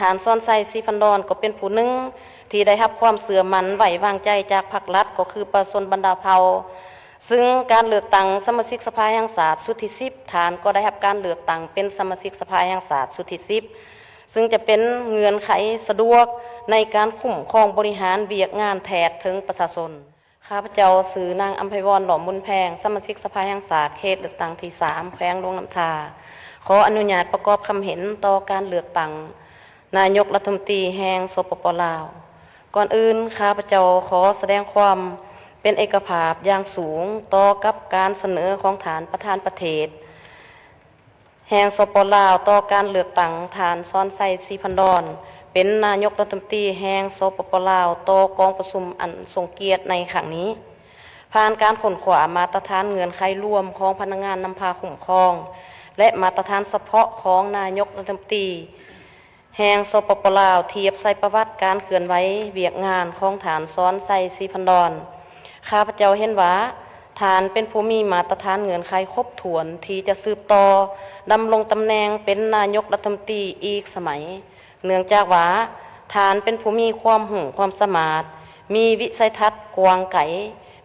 ທ່ານ ສອນໄຊ ສີພັນດອນ ກໍເປັນຜູ້ໜຶ່ງທີ່ໄດ້ຮັບຄວາມເຊື່ອໝັ້ນໄວ້ວາງໃຈຈາກພັກລັດ ກໍຄືປະຊາຊົນບັນດາເຜົ່າ. ຊຶ່ງການເລືອກຕັ້ງສະມາຊິກສະພາແຫ່ງຊາດຊຸດທີສິບ ທ່ານກໍໄດ້ຮັບການເລືອກຕັ້ງເປັນສະມາຊິກສະພາແຫ່ງຊາດຊຸດທີສິບ ຊຶ່ງຈະເປັນເງື່ອນໄຂສະດວກໃນການຄຸ້ມຄອງບໍລິຫານວຽກງານແທດເຖິງປະຊາຊົນ. ຂ້າພະເຈົ້າຊື່ນາງ ອຳໄພວອນ ຫຼ້ອມບຸນແພງ, ສະມາຊິກສະພາແຫ່ງຊາດເຂດເລືອກຕັ້ງທີສາມ ແຂວງຫຼວງນ້ຳທາ, ຂໍອະນຸຍາດປະກອບຄຳເຫັນຕໍ່ການເລືອກຕັ້ງນາຍົກລັດຖະມົນຕີແຫ່ງ ສປປ ລາວ. ກ່ອນອື່ນ, ຂ້າພະເຈົ້າຂໍສະແດງຄວາມເປັນເອກະພາບຢ່າງສູງຕໍ່ກັບການສະເໜີຂອງທ່ານປະທານປະເທດ ແຫ່ງ ສປປ ລາວ ຕໍ່ການເລືອກຕັ້ງທ່ານ ສອນໄຊ ສີພັນດອນ ເປັນນາຍົກລັດຖະມົນຕີແຫ່ງ ສປປ ລາວ ຕໍ່ກອງປະຊຸມອັນຊົງກຽດໃນຄັ້ງນີ້. ຜ່ານການຄົ້ນຄວ້າມາດຕະຖານເງື່ອນໄຂລວມຂອງພະນັກງານນຳພາຄຸ້ມຄອງ ແລະ ມາດຕະຖານສະເພາະຂອງນາຍົກລັດຖະມົນຕີແຫ່ງ ສປປ ລາວ ທຽບໃສ່ປະຫວັດການເຄື່ອນໄຫວວຽກງານຂອງທ່ານ ສອນໄຊ ສີພັນດອນ, ຂ້າພະເຈົ້າເຫັນວ່າ ທ່ານເປັນຜູ້ມີມາດຕະຖານເງື່ອນໄຂຄົບຖ້ວນທີ່ຈະສືບຕໍ່ດຳລົງຕຳແໜ່ງເປັນນາຍົກລັດຖະມົນຕີອີກສະໄໝ, ເນື່ອງຈາກວ່າທ່ານເປັນຜູ້ມີຄວາມຮູ້ຄວາມສາມາດ, ມີວິໄສທັດກວ້າງໄກ,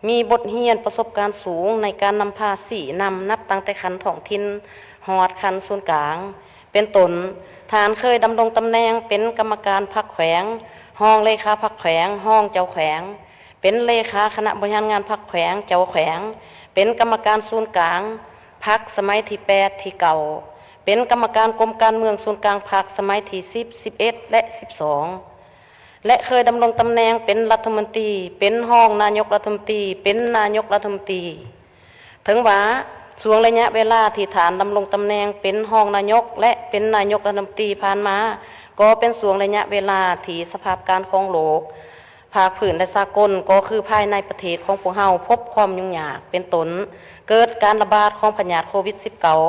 ມີບົດຮຽນປະສົບການສູງໃນການນຳພາຊີ້ນຳ ນັບຕັ້ງແຕ່ຂັ້ນທ້ອງຖິ່ນຮອດຂັ້ນສູນກາງ. ເປັນຕົ້ນ, ທ່ານເຄີຍດຳລົງຕຳແໜ່ງເປັນກຳມະການພັກແຂວງ, ຮອງເລຂາພັກແຂວງ, ຮອງເຈົ້າແຂວງ, ເປັນເລຂາຄະນະບໍລິຫານງານພັກແຂວງ, ເຈົ້າແຂວງ, ເປັນກຳມະການສູນກາງພັກສະໄໝທີແປດ, ທີເກົ້າ, ເປັນກຳມະການກົມການເມືອງສູນກາງພັກສະໄໝທີສິບ, ສິບເອັດ ແລະ ສິບສອງ ແລະ ເຄີຍດຳລົງຕຳແໜ່ງເປັນລັດຖະມົນຕີ, ເປັນຮອງນາຍົກລັດຖະມົນຕີ, ເປັນນາຍົກລັດຖະມົນຕີ. ເຖິງວ່າຊ່ວງໄລຍະເວລາທີ່ທ່ານດຳລົງຕຳແໜ່ງເປັນຮອງນາຍົກ ແລະ ເປັນນາຍົກລັດຖະມົນຕີຜ່ານມາ ກໍເປັນຊ່ວງໄລຍະເວລາທີ່ສະພາບການຂອງໂລກ ພາກພື້ນ ແລະ ສາກົນ ກໍຄືພາຍໃນປະເທດຂອງພວກເຮົາພົບຄວາມຫຍຸ້ງຍາກ, ເປັນຕົ້ນ ເກີດການລະບາດຂອງພະຍາດໂຄວິດສິບເກົ້າ,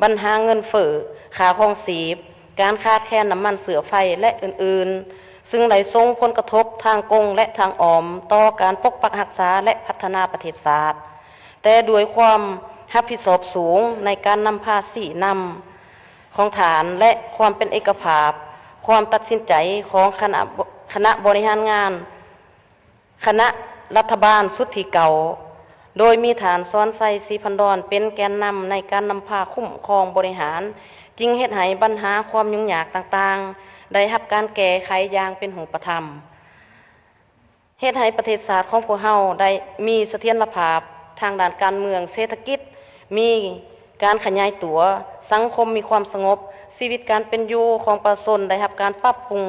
ບັນຫາເງິນເຟີ້, ຄ່າຄອງຊີບ, ການຂາດແຄນນ້ຳມັນເຊື້ອໄຟ ແລະ ອື່ນໆ, ຊຶ່ງໄດ້ສົ່ງຜົນກະທົບທາງກົງ ແລະ ທາງອ້ອມຕໍ່ການປົກປັກຮັກສາ ແລະ ພັດທະນາປະເທດຊາດ. ແຕ່ດ້ວຍຄວາມຮັບຜິດຊອບສູງໃນການນຳພາຊີ້ນຳຂອງທ່ານ ແລະ ຄວາມເປັນເອກະພາບ, ຄວາມຕັດສິນໃຈຂອງຄະນະ ຄະນະບໍລິຫານງານ ຄະນະລັດຖະບານຊຸດທີເກົ້າ ໂດຍມີທ່ານ ສອນໄຊ ສີພັນດອນ ເປັນແກນນຳໃນການນຳພາຄຸ້ມຄອງບໍລິຫານ, ຈຶ່ງເຮັດໃຫ້ບັນຫາຄວາມຫຍຸ້ງຍາກຕ່າງໆ ໄດ້ຮັບການແກ້ໄຂຢ່າງເປັນຮູບປະທຳ, ເຮັດໃຫ້ປະເທດຊາດຂອງພວກເຮົາໄດ້ມີສະຖຽນລະພາບທາງດ້ານການເມືອງ, ເສດຖະກິດມີການຂະຫຍາຍຕົວ, ສັງຄົມມີຄວາມສະຫງົບ, ຊີວິດການເປັນຢູ່ຂອງປະຊາຊົນໄດ້ຮັບການປັບປຸງ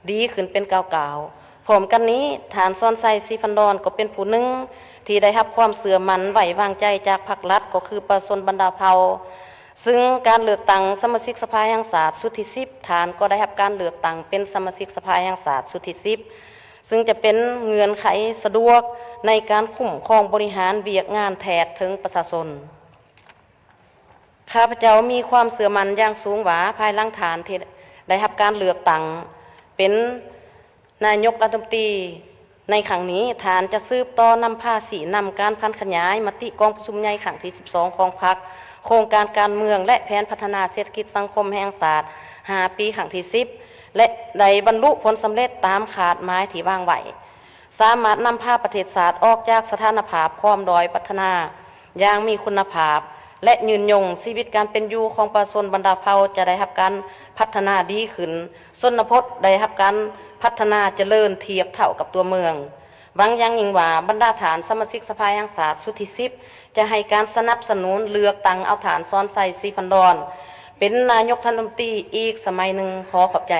ດີຂຶ້ນເປັນກ້າວໆ. ພ້ອມກັນນີ້, ທ່ານ ສອນໄຊ ສີພັນດອນ ກໍເປັນຜູ້ໜຶ່ງທີ່ໄດ້ຮັບຄວາມເຊື່ອໝັ້ນໄວ້ວາງໃຈຈາກພັກລັດ ກໍຄືປະຊາຊົນບັນດາເຜົ່າ, ຊຶ່ງການເລືອກຕັ້ງສະມາຊິກສະພາແຫ່ງຊາດຊຸດທີສິບ ທ່ານກໍໄດ້ຮັບການເລືອກຕັ້ງເປັນສະມາຊິກສະພາແຫ່ງຊາດຊຸດທີສິບ ຊຶ່ງຈະເປັນເງື່ອນໄຂສະດວກໃນການຄຸ້ມຄອງບໍລິຫານວຽກງານແທດເຖິງປະຊາຊົນ. ຂ້າພະເຈົ້າມີຄວາມເຊື່ອໝັ້ນຢ່າງສູງວ່າ ພາຍຫຼັງທ່ານທີ່ໄດ້ຮັບການເລືອກຕັ້ງເປັນນາຍົກລັດຖະມົນຕີໃນຄັ້ງນີ້, ທ່ານຈະສືບຕໍ່ນຳພາຊີ້ນຳການຜັນຂະຫຍາຍມະຕິກອງປະຊຸມໃຫຍ່ຄັ້ງທີສິບສອງຂອງພັກ, ໂຄງການການເມືອງ ແລະ ແຜນພັດທະນາເສດຖະກິດສັງຄົມແຫ່ງຊາດຫ້າປີຄັ້ງທີສິບ ແລະ ໄດ້ບັນລຸຜົນສຳເລັດຕາມຄາດໝາຍທີ່ວາງໄວ້. ສາມາດນຳພາປະເທດຊາດອອກຈາກສະຖານະພາບຄວາມດ້ອຍພັດທະນາຢ່າງມີຄຸນນະພາບ ແລະ ຍືນຍົງ, ຊີວິດການເປັນຢູ່ຂອງປະຊາຊົນບັນດາເຜົ່າຈະໄດ້ຮັບການພັດທະນາດີຂຶ້ນ, ຊົນນະບົດໄດ້ຮັບການພັດທະນາຈະເລີນທຽບເທົ່າກັບຕົວເມືອງ. ຫວັງຢ່າງຍິ່ງວ່າ ບັນດາທ່ານສະມາຊິກສະພາແຫ່ງຊາດຊຸດທີສິບ ຈະໃຫ້ການສະໜັບສະໜູນເລືອກຕັ້ງເອົາທ່ານ ສອນໄຊ ສີພັນດອນ ເປັນນາຍົກລັດຖະມົນຕີອີກສະໄໝໜຶ່ງ. ຂໍຂອບໃຈ.